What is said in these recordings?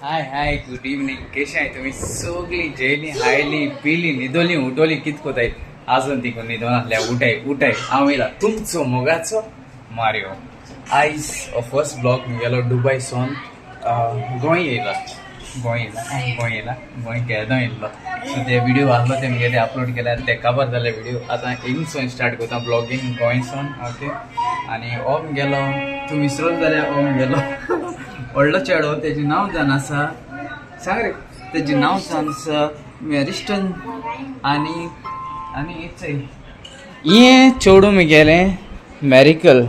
हाय hi good evening. केशे आहे तुम्ही सगळी? जेली हायली पिली न्हिदोली उठोली कित कोताय? आजून तिकून न्हिदोन आसल्या. उठाय उठाय, हांव येयला तुमचो मोगाचो मारियो. आयज हो फर्स्ट ब्लॉग म्हगेलो दुबय सोन गोंय येयला. गोंय येयला, गोंय येयला, गोंय केदो येयल्लो. सो ते व्हिडिओ आहलो ते म्हगेले अपलोड केले आनी ते काबार जाले व्हिडिओ. आतां हिंगसोन स्टार्ट करता ब्लॉगींग गोंयसोन. ओके, आनी हो म्हगेलो तूं विसरोच जाल्यार हो म्हगेलो व्हडलो चेडो, तेजें नांव जावन आसा, सांग रे, तेजें नांव जावन आसा मॅरिस्टन. आनी आनी हें चेडूं म्हगेलें मॅरिकल,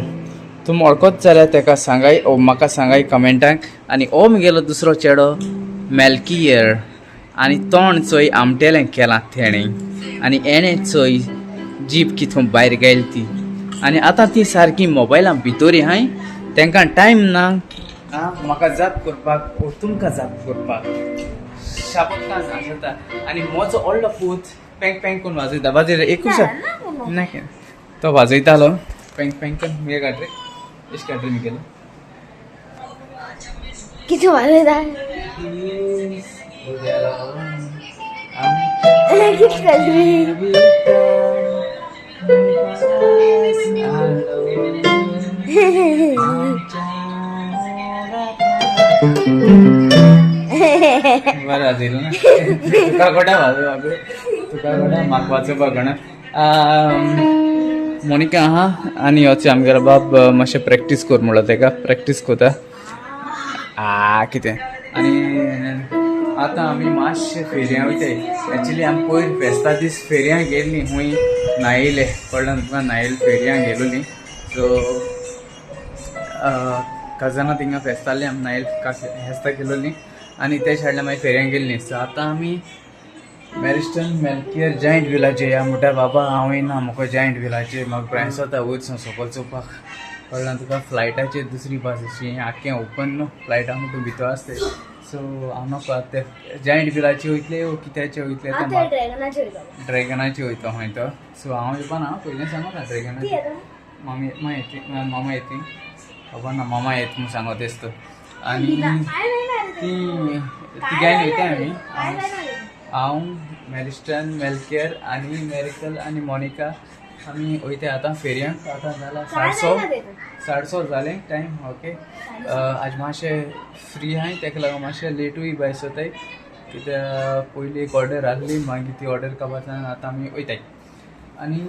तुमी वळखत जाल्यार तेका सांगाय ओ म्हाका सांगाय कमेंटाक. आनी हो म्हगेलो दुसरो चेडो मेल्कियर, आनी तोंड चोय आमटेलें केलां तेणें, आनी हेणें चोय जीप कितून भायर गेली ती. आनी आतां ती सारकी मोबायला भितर हाय, तेंकां टायम ना म्हाका जाप करपाक ओ तुमकां जाप करपाक. शापोतकां जाता. आनी म्हजो व्हडलो पूत पँक पँक करून वाजयता. वाजयता एकूच ना, तो वाजयतालो पँक पँक करून. मुगे काड रे, एश काड रे मुगेलो. कितें वाजयता? कितें काडली? बरें वाजयलें ना? तुका कोणा वाजोवपाक, तुका कोणा म्हाका वाजोवपाक कोणा. मोनिका आहा आनी वच आमगेलो बाब मातशें प्रॅक्टीस कर म्हणलो तेका, प्रॅक्टीस करता आ कितें. आनी आतां आमी मातशें फेरयां वयताय. एक्चुली आमी पयर फेस्ता दीस फेरयां गेल्ली हुंय नायले कळ्ळें तुका, नायल फेरयां गेलोली. सो कजना थिंगा फेस्ता आहली, आमी नायल फेस्ता गेलोली आनी ते सायडल्यान मागीर फेरयां गेल्ली. सो आतां आमी मॅरिस्टन मेल्कियर जायंट व्हिलाचेर या म्हणटा. बाबा हांव येयना, म्हाका जायंट व्हिलाचेर म्हाका प्रायस जाता वयर सावन सकयल चोवपाक. कळ्ळें तुका? फ्लायटाचेर दुसरी भास अशी आख्खें ओपन न्हू, फ्लायटा तूं भितर आसता. सो हांव नको ते जायंट व्हिलाचेर वयतले वो कित्याचेर वयतले ते. ड्रॅगनाचेर वयतो खंय तो. सो हांव येवपा ना, पयलीं सांगो ना. ड्रॅगनाचेर मामी मामा येतली, मामा येतली, खबर ना, मामा येत म्हूण सांगो तेच तो. आनी ती तिगांय वयता आमी, हांव मॅरिस्टन मेल्केर आनी मॅरिकल आनी मोनिका आमी वयता आतां फेरयांक. आतां जाला 6:30, 6:30 जालें टायम. ओके, आज मातशें फ्री आहाय तेका लागून मातशें लेटूय भायर सरताय, कित्याक पयलीं एक ऑर्डर आहली, मागीर ती ऑर्डर काबार जावन आतां आमी वयताय. आनी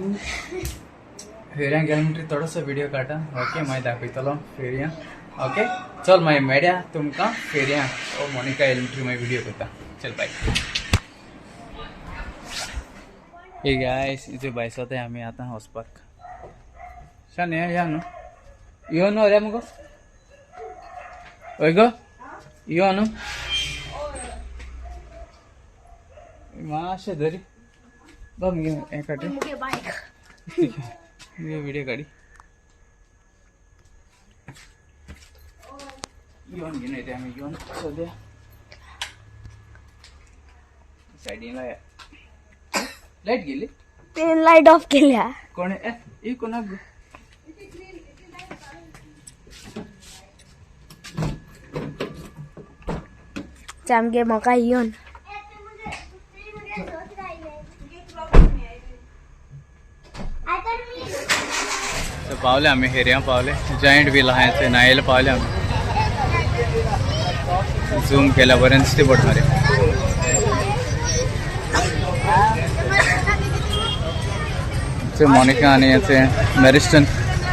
फेरयां गेले म्हणटकीर थोडोसो व्हिडियो काडटा. ओके, मागीर दाखयतलो फेरयां. ओके, चल मागीर मेळया तुमकां फेरयां. ओ मोनिका येयलें म्हणटकीर मागीर व्हिडियो करता. चल बाय. हे गायस, इथे भायर सरताय आमी आतां वचपाक. शान या न्हू, यो न्हू रे मुगो, हय गो यो न्हू. मातशें धरी बाब मुगे हें काडटा, व्हिडियो काडी. येवन घेवन वयता आमी, येवन सद्या सायडीन लाया. लायट गेली, ते लायट ऑफ केल्या. कोण ए कोणाक गो? आमगे म्हाका येवन पावले आमी हेरयां पावले, जायंट व्हील आहा थंय नायल पावले आमी. झूम केल्या बरें दिसती पडटा रे. मोनिका आनी मॅरिस्टन.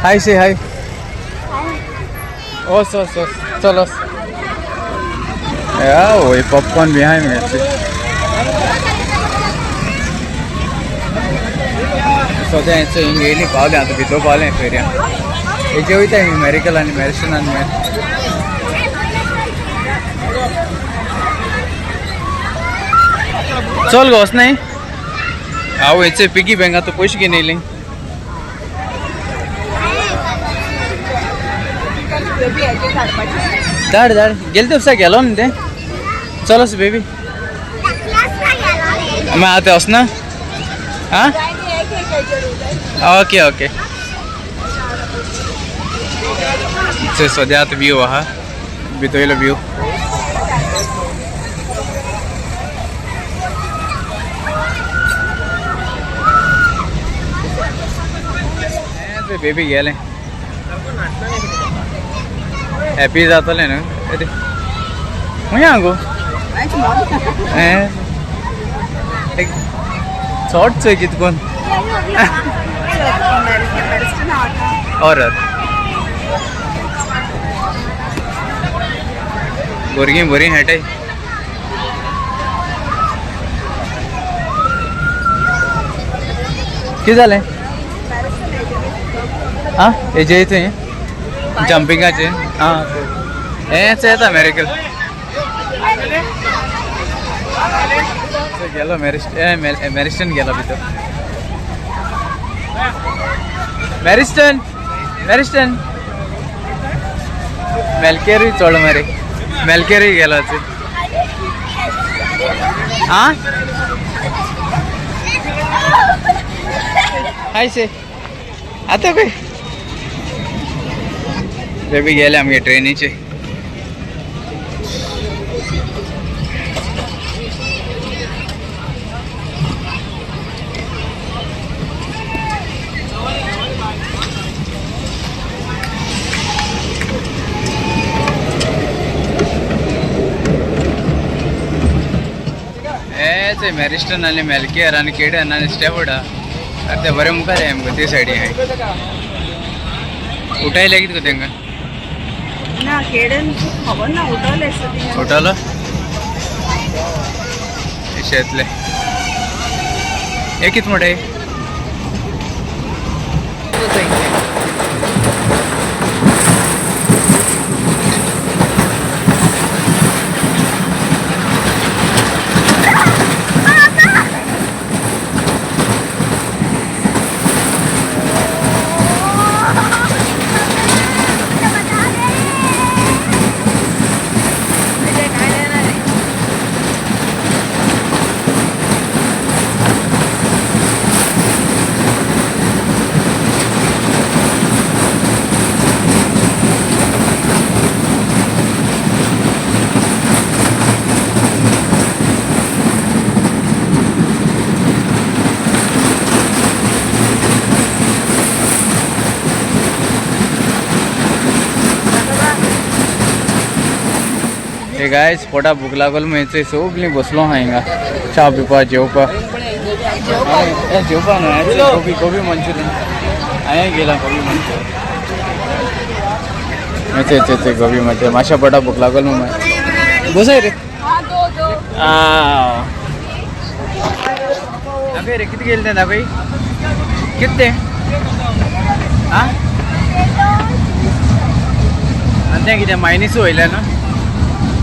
हाय से हाय. ओस ओस ओस, चल ओस. या वय पॉपकॉर्न बी हाय मगे. सद्या हिंग येयली पावले आतां भितर पावले फेरयां. हेजे वयता आमी मॅरिकल आनी मॅरिस्टन आनी मॅर. चल गो वच न्हय. हांव हेचे पिगी बँका तूं पयशे घेवन येयली. धाड धाड, गेले दिवसा गेलो न्ही ते. चलोस बेबी, मागीर आतां वचना. आं ओके ओके. सद्या आतां व्यू आहा भितरलो व्यू. बेबी गेलें हॅपी जातलें न्हू. खंय आहा गो चोट चोय कित कोन ऑरर भुरगीं बरीं खेळटाय. कितें जालें? आं हेजे थंय जंपिंगाचे आं हेंच येता मॅरिकल गेलो मॅरिस्टन गेलो भितर. मॅरिस्टन मॅरिस्टन मेलकेरूय चड मरे मेलकेरूय गेलो. आं हाय से आतां खंय बेबी गेले आमगे ट्रेनीचे. हेच मॅरिस्टन आनी मेलकेर आनी केडन आनी स्टॅफर्ड आहा ते बरें मुखार आमकां ते सायडीन हाय उठायले कितें गो तेंकां? ना केडन खबर ना उठवले आसता. उठवलो शेतले हे कित म्हणटाय? हे गायस पोटा भूक लागल म्हणचे सगळीं बसलो आहा हिंगा च्या पिवपा जेवपा जेवपा न्हय गोबी गोबी मंचुरियन हांवें गेला गोबी मंचुरियन चे गोबी मंचुरियन मातशें पोटा भूक लागल म्हणून बसय रे. दाखय रे कितें गेलें तें दाखय कितें तें आं आनी तें कितें मायनीस वयलें न्हू?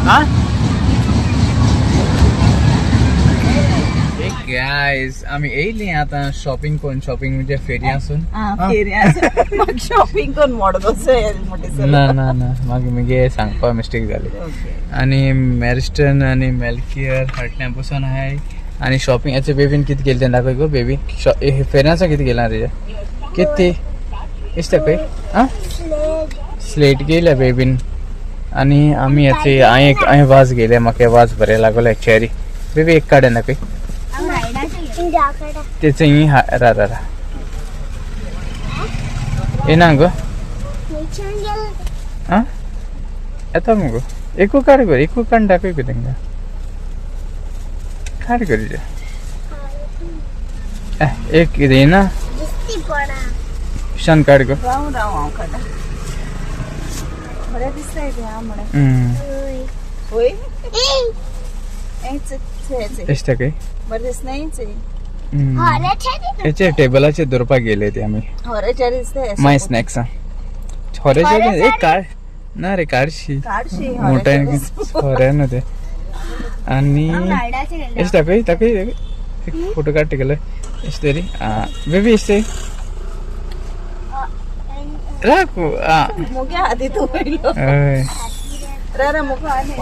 हाँ गायज आमी येयली आतां शॉपिंग करून. शॉपिंग म्हणजे फेरी आसून शॉपिंग करून मोडगोचो. ना ना ना मागीर मुगे सांगपा मिस्टेक जाली. आनी मॅरिस्टन आनी मेलकियर हटल्या बसून आहाय आनी शॉपिंग याचे बेबीन कितें केलें तें दाखय गो बेबी. फेऱ्यां आसा कितें केलां तेजें कितें ती दिसता पळय. आं स्लेट गेल्या बेबीन. आनी आमी याचे हांवें एक हांवें वाज घेयले म्हाका वाज बरें लागलो चेरी बेबी एक काड दाखय तेचे ही रा रा रा येना गो. आं येता मुगो एकू काड गो एकू काड दाखय गो तेंकां काड गो तुजें एक कितें येना शान काड गो. राव राव हांव काडटा. बरें दिसता तें आं म्हणून वय दिसता काय बरें दिसना. हेचे टेबलाचेर दवरपाक गेले ते आमी माय स्नॅक्सां हॉरेचे एक काड ना रे काडशी मोठ्यान हॉरे न्हू ते. आनी एश दाखय दाखय एक फोटो काडटा गेले एश तरी आं बेबी एश ते राख आं मुगे हाती तूं वयलो हय रा मुखो आनी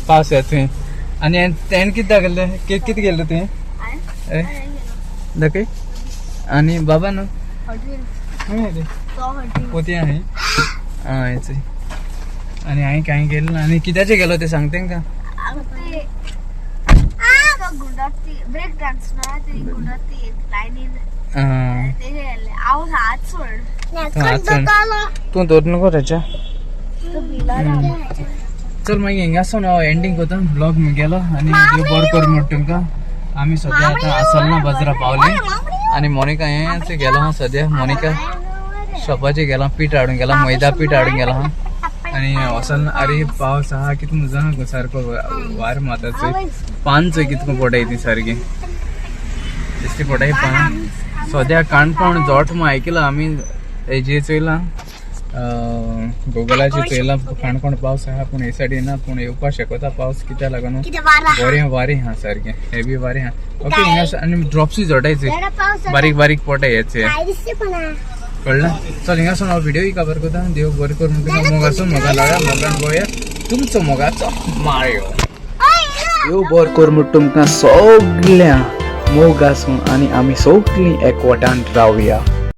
पावस येता थंय. आनी तेणें कितें दाखयलें कितें गेल्लें तुवें दाखय. आनी बाबा न्हू खंय रे पोती आहा आं हेच. आनी हांवें कांय गेलें ना. आनी कित्याचें गेलो तें सांग तेंकां. ब्रेक डान्स ना ते गुंडाती लायनीन. हांव हात सोड. हात सोड. तूं धर नको तेच्या. चल मागीर हिंगासून हांव एंडींग करता ब्लॉग मुगेलो आनी देव बरो कर म्हण तुमकां. आमी सद्या आतां आसलना बाजारा पावली आनी मोनिका हेंच गेलो आहा सद्या. मोनिका शॉपाचेर गेलां, पीठ हाडूंक गेलां, मैदा पीठ हाडूंक गेलां आहा. आनी वचन अरे पावस आहा कितून जाणा गो, सारको वार मारता चोय, पान चोय कितको पडय ती सारकी दिसती पडय पान. सद्या काणकोण जोट म्हूण आयकलां आमी, हेजेर चोयलां, गुगलाचेर चोयलां, काणकोण पावस आहा पूण हे सायडीन ना, पूण येवपाक शकता पावस. कित्याक लागून बरें वारें आहा, सारकें हेवी वारें आहा. ओके, हिंगा आनी ड्रॉप्सूय जोडायचे, बारीक बारीक पोटे याचे, कळ्ळें? चल हिंगासून हांव व्हिडिओ काबार करता. देव बरें करूं तुमकां. मोगासून मोगा लागा मोगान गोया, तुमचो मोगाचो माळ्यो. देव बरो कर म्हूण तुमकां सगळ्या मोग आसूं आनी आमी सगळीं एकवटान रावया.